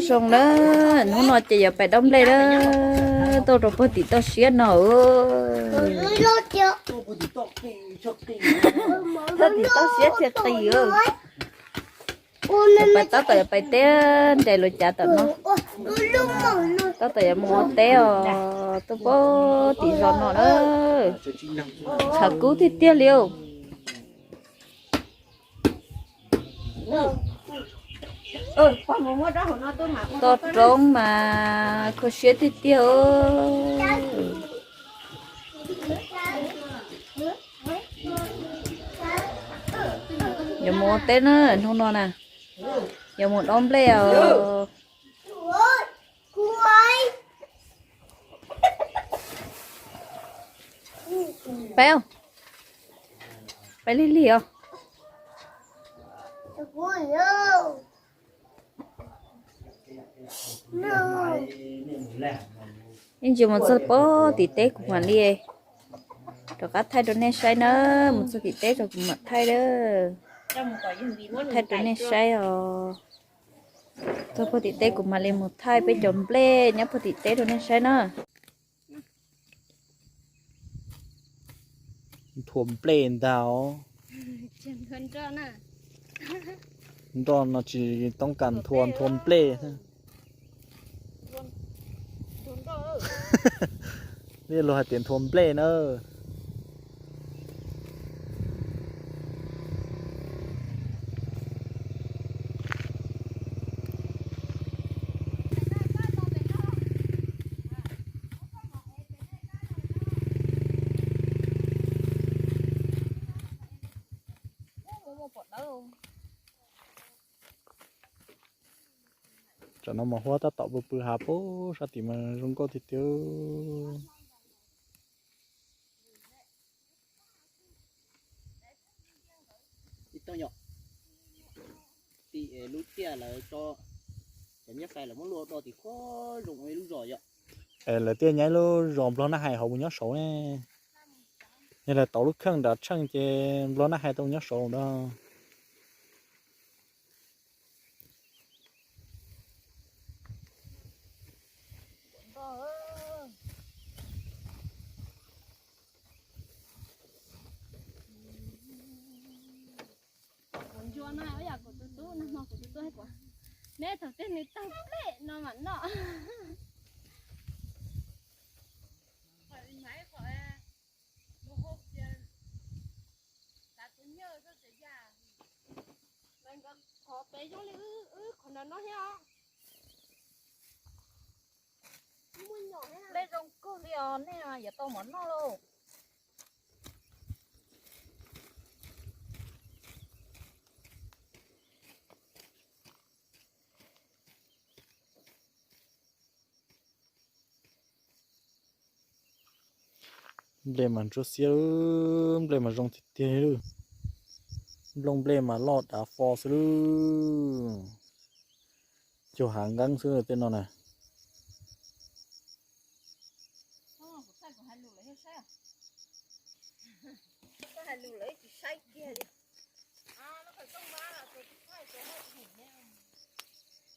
Zoo na, hnub no ces yuav pais dob nplej na, tuaj rau puag tim toj siab no. Puag tim toj siab thiaj qis. Pais tab tom yuav pais teb nres lus cav tom no. Tab tom yuav mus ua teb os, tuaj puag tim zos no na. Tshav kub tiag tiag li. Toj roob mas kho siab tiag tiag. Yuav mus ua teb na, hnub no na, yuav mus dob nplej os. Peb, peb lig lig os. Ib ntsis mus txog puag tim teb kuv mam li rov qab thaij rau nej saib na. Mus txog tim teb rau kuv mam thaij a, thaij rau nej saib os. Txog puag tim teb kuv mam li mus thaij peb cov nplej nyob puag tim teb rau nej saib na. Nthua nplej ntag os. Nroj no tsis toob kas nthua, nthua nplej. Luag hais tias nthua nplej na. Tsam no mas huab tab tom pw pw hav pem sab tim mas zoo nkauj tiag tiag. Tim lub tiaj lawv tso cov nyob fais lawv muab luaj do tim qhov zoo ua ib lub zos yom. Es lawv thiaj nyaib lub zos Nplog Nab Hais hauv mus nyob saud ne. Yog lawv tau lub kheej nram tsheej ces Nplog Nab Hais tau nyob saud ntag. Kuv ncua no yog kuv tus tub, nag hmo kuv tus tub hais kuv, neb thaum twg nws tau nplej no mam noj. Qhov peb zoo li wb qhov no no thiab os. Nplej zoo kawg li os, nej yuav tau mov noj lauj. Nplej mas ntsuab xiab, nplej mas zoo tiag tiag li. Nplooj nplej mas loj dav fo xwb lub. Cuag hav nqeeb xwb tej no na.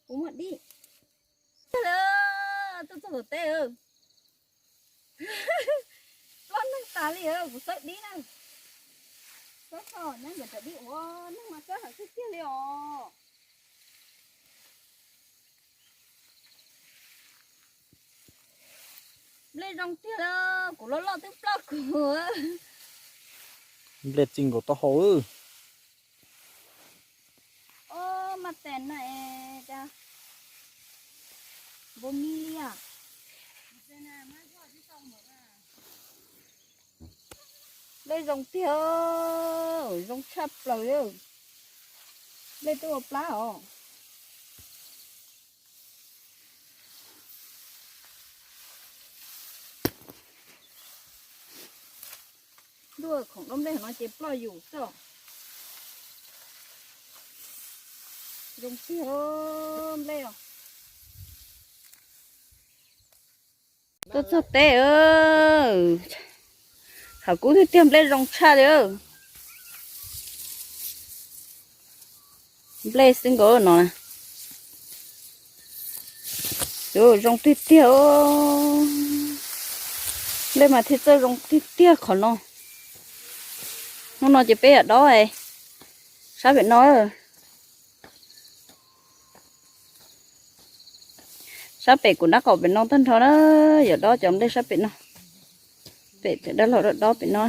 Kuv muaj dib. Tuaj txog tom teb, ploj neeg tas li, kuv xawb dib na. Xawb tso nyob ntawm cov dib ua neeg mas xawb heev tiag tiag li os. Nplej zoo tiag, kuv loj loj twb ploj kuv. Nplej txi nkaus taub hau. Ob, maj tes na es cas npau mi li os. Nplej zoo tiag, zoo tshaj plaws. Nplej twb ua plab os. Ntuj, khoom dob nplej no ces ploj yus xwb. Zoo tiag nplej os. Tuaj txog teb, hav kub tiag tiag, nplej zoo tshaj li. Nplej xwb nkaus no. Tus zoo tiag tiag, nplej mas thiaj txawj zoo tiag tiag qhov no. Hnub no ces peb yam dob, sab pem no, sab pem kuv nab qaum pem no tag nrho na, yam dob cov nplej sab pem no, pem dab laug dob pem no.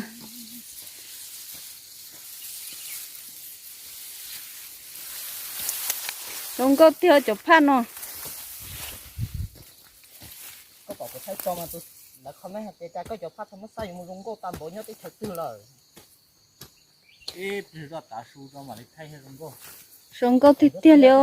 Zoo nkauj tiag cov phaj no. Koj pom kuv thaij tso mas tus ntawd comment hais tias cas koj cov phaj thaij muab xab yuav mus zoo nkauj tag npaum nyob teb chaws twg lawm. Zoo nkauj tiag tiag li os.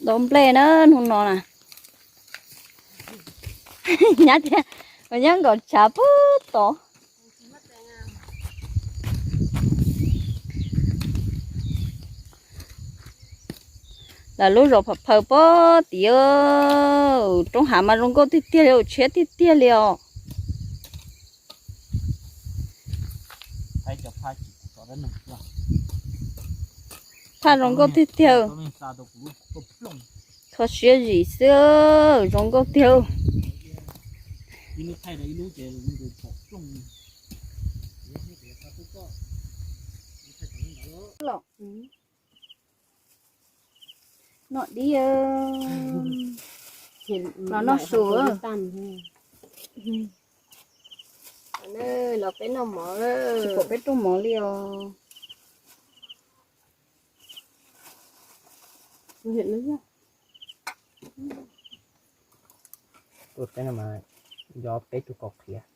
Dob nplej na hnub no na. Nyab tias, nyab nkaum tshav puag tod. Lawv lub zos phaws phaws pob tim roob hav mas zoo nkauj tiag tiag li, tshiab tiag tiag li os. Phaj zoo nkauj tiag tiag. Kho siab zim xwb, zoo nkauj tiag. Noj dib, los noj su. Los peb noj mov, peb rooj mov li os. Tuaj teb no mas yog peb tug kaus qhiav.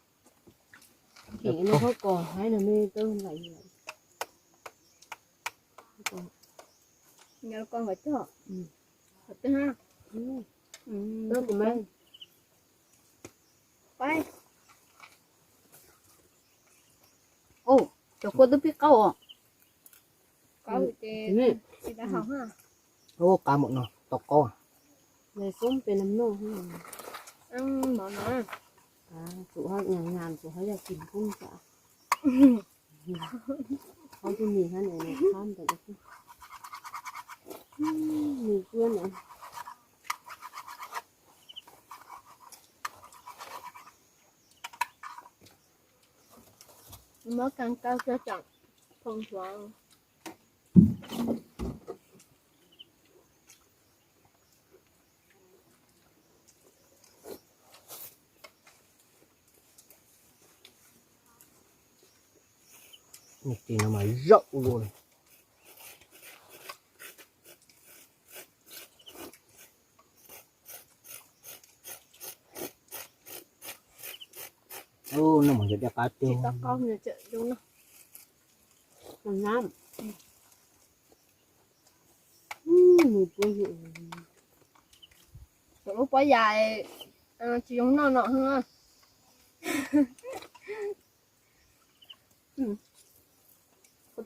Cov kua twb pib qaub os. Qaub ces tsis tau haus ha. Qaub mus no tau qaub. Mov no tsum ho nyas nyas tsum ho yog kis kub tas. Qaub twb mis hab nws qab ntawm no xwb. Nws cuab na. Muab kas kaw tso tsam phoo hluav. Tis no mas zaum ua luaj li. Noj mov ntawm dej qab tiag. Thaum lub pob yas tsis zoo noj no.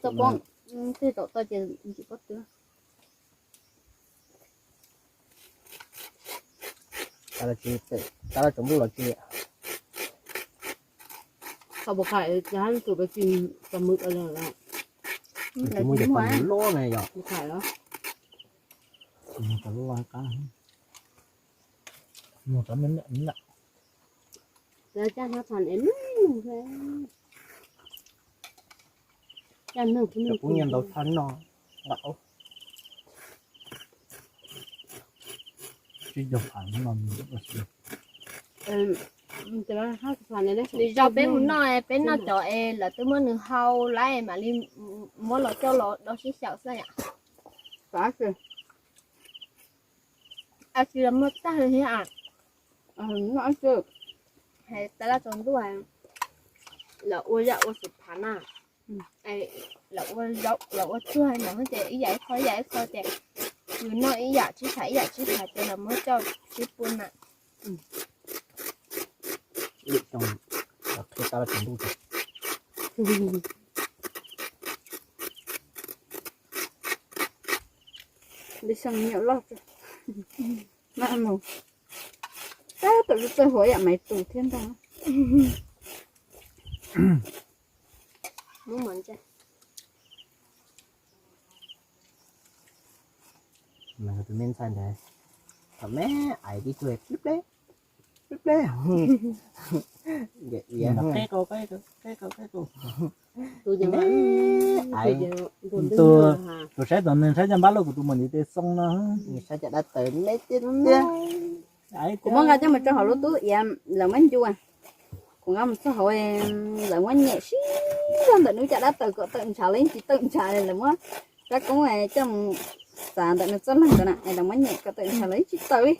Txoj pob, tej zaum tau ces ntsim pob tw. Tau los tsis, tau los tsaus ntuj los tsis. Thaum puas khais ces hab tsum pes kis tau mws os. Tsis muaj cov tau mws loj na yom. Puas khais los? Tsis muaj tau loj qab. Muaj tau me me lawm. Caj hnab txhas es nws, caj nws kuj nyiaj ntau tshaj no. Nws zog peb mus noj, peb noj cov es lawv twb muab nws hau lawm mam li muab los coj los do sib xyaw xwb yom. Tsis los muaj tag li thiab. Hais tas laj tsaus ntuj, lawv ua yam ua xwm phav na, lawv ua zaub lawv ua tsuag no ces ib yam ib qho ib yam ib qho ces yus noj ib yam sib phav ib yam sib phav ces lawv muab coj sib pua na. Li xyoo nyuam loj, maj mus. Tab tom txawj huam yam maiv tus thiab ntag. Tus me ntxhais ntawd, thaum me ais tib tug plib pleb, plib pleb. Tus saib tom nws saib caj npab loj kuv tus muam ntiv tes xoo no. Saib caj dab taws me tiag tiag. Kuv muab nqa coj mus rau hauv lub tub iav lawv muab ncu. Kuv nqa mus txog hauv, lawv muab nyem sib zog ntawm nws caj dab taws kom tawm ntshav, lawv yeej tsis tawm ntshav li. Lawv muab rab koob coj mus txav ntawm nws txoj leeg ntawd na, es lawv muab nyem kom tawm ntshav, lawv yeej tsis tawm li.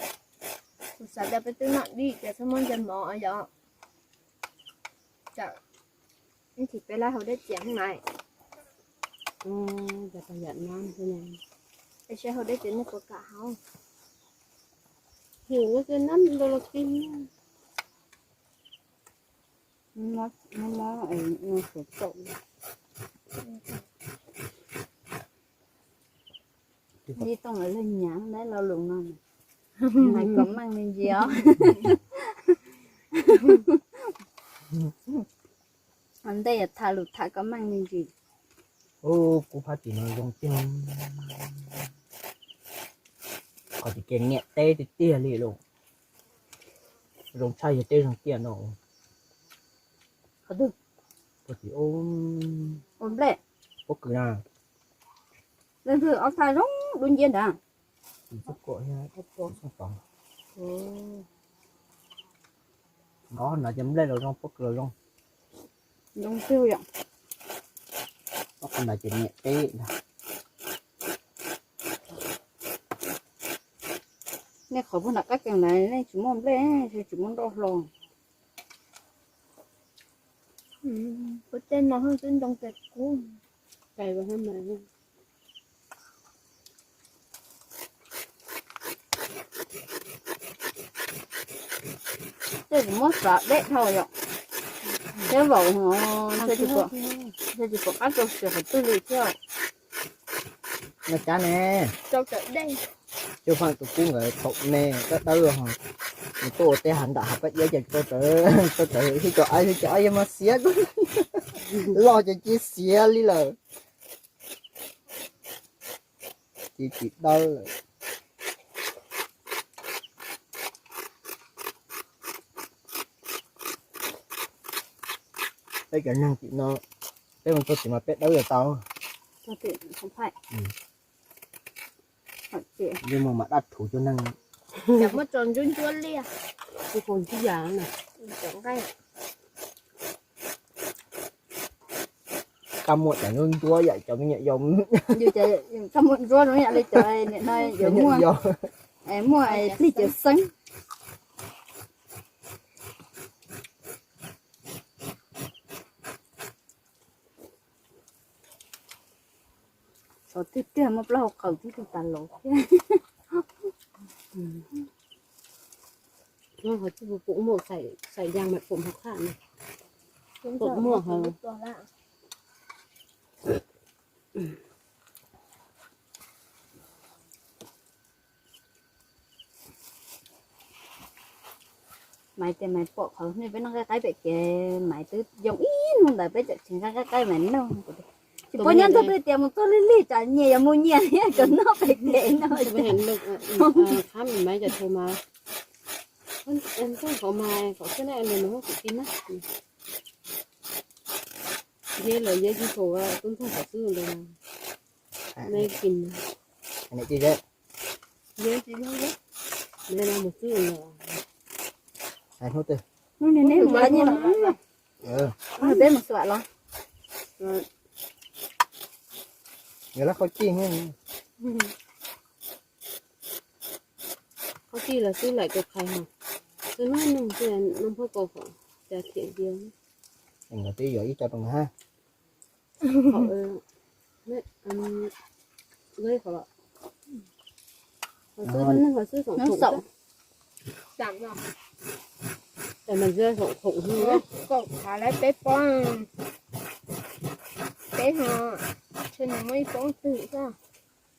Kuv xav tias peb twb noj dib ces txhob muab nce mov yom. Tsam ib chim peb lab hau dej txias mas. Peb saib hau dej txias nej puas kam haus. Hiu no ces nab ndo los kis. Mob mob, suav tsaum. Nti tooj lawv leeg nyav dab lo lus no, hais kom meej me ntsis os. Ua ntej tham lus tham kom meej me ntsis. Ub, kuv phab tim no zoo tiag. Qhov tim kiag niam teb tiag tiag li lauj. Zoo tshaj yog teb zoo tiag no. Qhov twg? Ua tim ub. Ua nplej. Pob kws na. Leej twg ob thaj zoo dub nciab nrad. Nkov no ces nplej los zoo, pob kws los zoo. Zoo tiag yom. Pob kws ntawd ces niam teb ntag. Nej qhov puag nram qab kees ntawd nej tsis muaj nplej, tsis muaj nroj hlo. Kuv tej no twb ntoo kiag kub. Tej kuv muab xav deb dhau yom. Thiab vaum ntshe tsis pom qab rau siav qhov twg li thiab. Noj cab ne. Cuaj faaj tus kub nkawd thaum me dawb dawb, nws tuaj ua teb hav nram hav paj iab ces rau rawv, rau rawv ib co aib, ib co aib yog mas xiav, loj ces cia xiav li lawm. Cia tsis dawb lawm. Peb cov neeg tim no, peb mus txog tim mas peb dawb yuav tau. Yeej muaj mas dab thuv cov neeg. Muab tso ntsuab ntsuab liaj. Kuv ntsib yam na. Kab muaj cov ntsuab ntsuab yam cov me nyuam yaus. Kab muaj ntsuab zoo yam li cov niam no yuav muaj, muaj plig cawv xeeb. Tsov twg tiag muaj plaub hau qaws tib tug tas laus thiab. Qhov tsis pum muaj xaim yas mas pum hauv qhaj na. Pum muaj hauv. Maiv tias Maiv pom qhov niag peb noj nqaij qaib pem kev, Maiv twb yoo ib hnub ntawd peb tseem tsis nqa nqaij qaib Maiv noj. Tsis paub nyob ntuj twb tias mus txog lig lig tsam nyias yuav mus nyias thiab cov noj pem kev no. Yog lawv yog tsis thaum tub ntxawg qhov xwb ntawd. Hnub twg peb mus xuam los? Yog lab qhaub cij, qhaub cij los xwb laim tus qhais hos. Xwb no nug nug phauj kaus hom cas thiam ntiav. Nkawd twb yuav ib co rau nkawd hab. Kaum khav lawv peb pob, peb ho tshwj nws muaj ib poob twg xwb.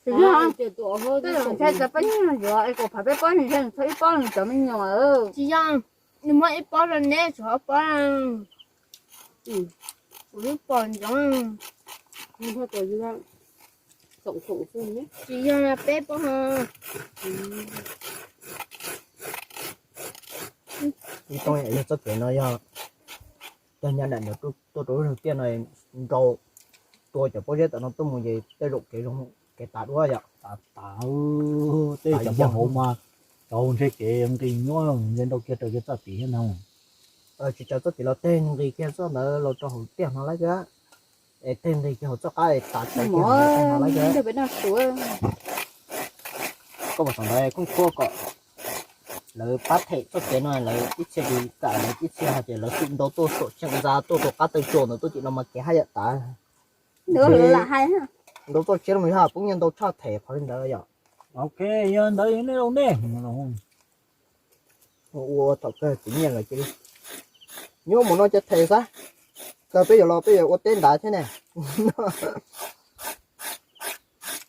Tsis yog, tej zaum ntshai txog peb nyuag yuav es kuv phav peb pob ntshai nws txog ib pob nws cov me nyuam. Tsis yog, nws muab ib pob rau neb tsuas ob pob. Kuv twb pom ntsoov. Tsis yog peb pob ho. Ib txoj kev no yog cog nyab daim ntawd tuaj rau lub tiaj no nrau tua cov pob zeb tom no tuaj mus ces tej zaum kev zoo kev tas dua yom. Tas, tej cov pob hauv mas cov hauv ntshe kev nqis nyuaj nce ntau kiag raws kiag txoj tid thiab ntag. Tsis tsaws txoj tid los tej nqis kiag txoj ntawd los rau hauv tiaj no lawm thiab. Es tej nqis kiag hauv txoj qab es tas tsaws kiag hauv no lawm thiab. Koj mus tom ntawd koj qhuab kom lawv pab them txoj kev no lawv ib txhia li kam lawv ib txhia hais tias lawv xum ntau tuaj saum tseem ntxa tuaj rau qab taw tsuas ntawd tuaj tim no mas kev haj yam tas. Ntau txoj tsheb los yog poob nyiaj ntau tshaj them qhov li ntawd yom. Ok, yog ntawd yog nej los nej ua thaum kawg txiv nyiaj lawm cia li nyob mus no ces them xwb. Kawg peb yuav los peb yuav ua teb nrad thiab ne.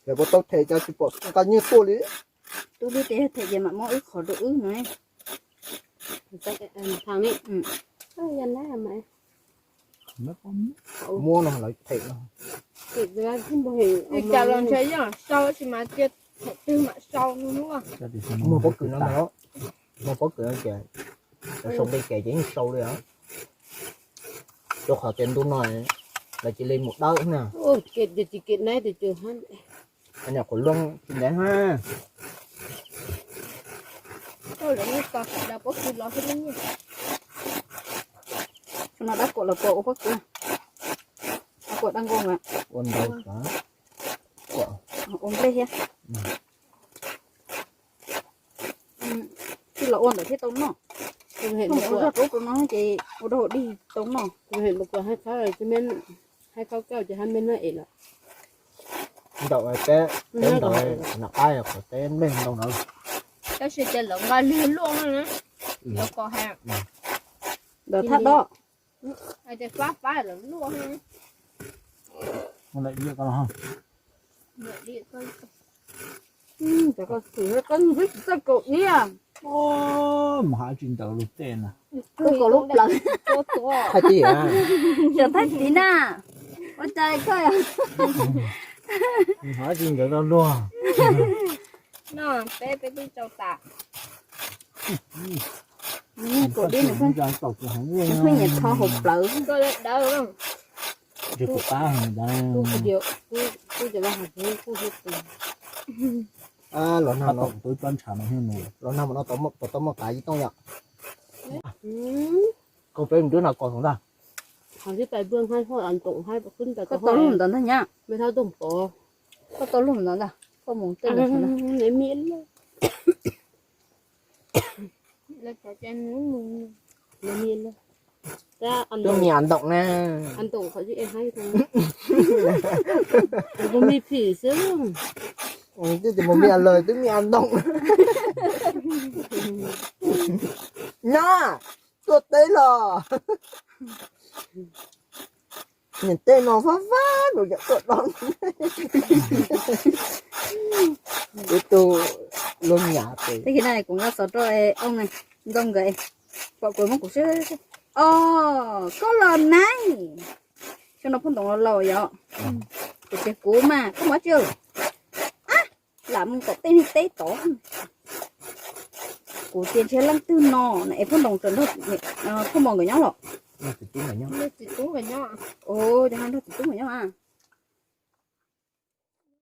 Yog puas tau them cas tsis pom nqa nyiaj tuaj li. Tub lub teb them ces mam muab wb qhov rau wb no. Muab no lawv them no. Cas los ntshe yeej sau tsis mas cia them twg mam sau no. Muag pob kws no ntag, muag pob kws no ces lawv sau nqi kev ces yeej sau li os. Rau qhov tias ntu no lawv cia li mus dawb na. Tsis kev nai tias tsis ha. Nyuam qhuav loo tsis ntev ha. Pob kws los xwb. Xyoo no dab kuam los kuam ua pob kws, dab kuam dab nkauj na. Ua ntau xav, ua nplej thiab. Tij los ua ntawd thiab tau noj. Ua zog rau rau no ces ua rau hauv dig tau noj. Haib khaub kauj ces hab me noj es lawm. Ntawm teb, teb ntawd nram qab qhov teb nplej ntau ntawd. Tab sis ces lawv nqa lig luaj na. Lawv kom hais ntawd thaj do. Hais tias fab fab lawv luaj. Koj tsis txawj kaum ib. Mus hab tsis ntawd lub teb na. Kaum lub plawv. Hais tias yog thaij tiv na. Ua cas koj hab tsis ntawd tau luag. No peb peb twb tsau tas. Kaum dib nws pheej nyiam tho hauv plawv. Koj dawb dawb. Tsis kuv qab heev ntawd. Los nag no, los nag no puas tau muaj qav ib tooj yom? Koj peb mus dwb no kos ntag. Qhov tib pais nplooj haib hoj a ntoom haib pab khwb ntawd. Koj tau lub ntawd ntag nyab. Me thab toog pov. Koj tau lub ntawd ntag. Koj mus tej ntawd. Twb me a ntoom na. Kuv me phim xwb. Twb tias mus me a lawm twb me a ntoom. Nyab, tuaj teb los. Niam tej no fab fab nus yam tuaj do. Ib tug luag nyam ces. Tag kis no kuv nqa xov rau oo ntoo nkawd, pom kuv muab kuv sib. Os, koj los nai. Xyoo no phooj ntoo los laus yom. Kuv tias kuv mas koj mus dab tsi? Ab, lam mus tom tej niag teb tod. Kuv tias ntshe leej twg no na es phooj ntoo tseem nrog Thoj Mos nkawd nyob los? Ces nrog txiv tub nkawd nyob.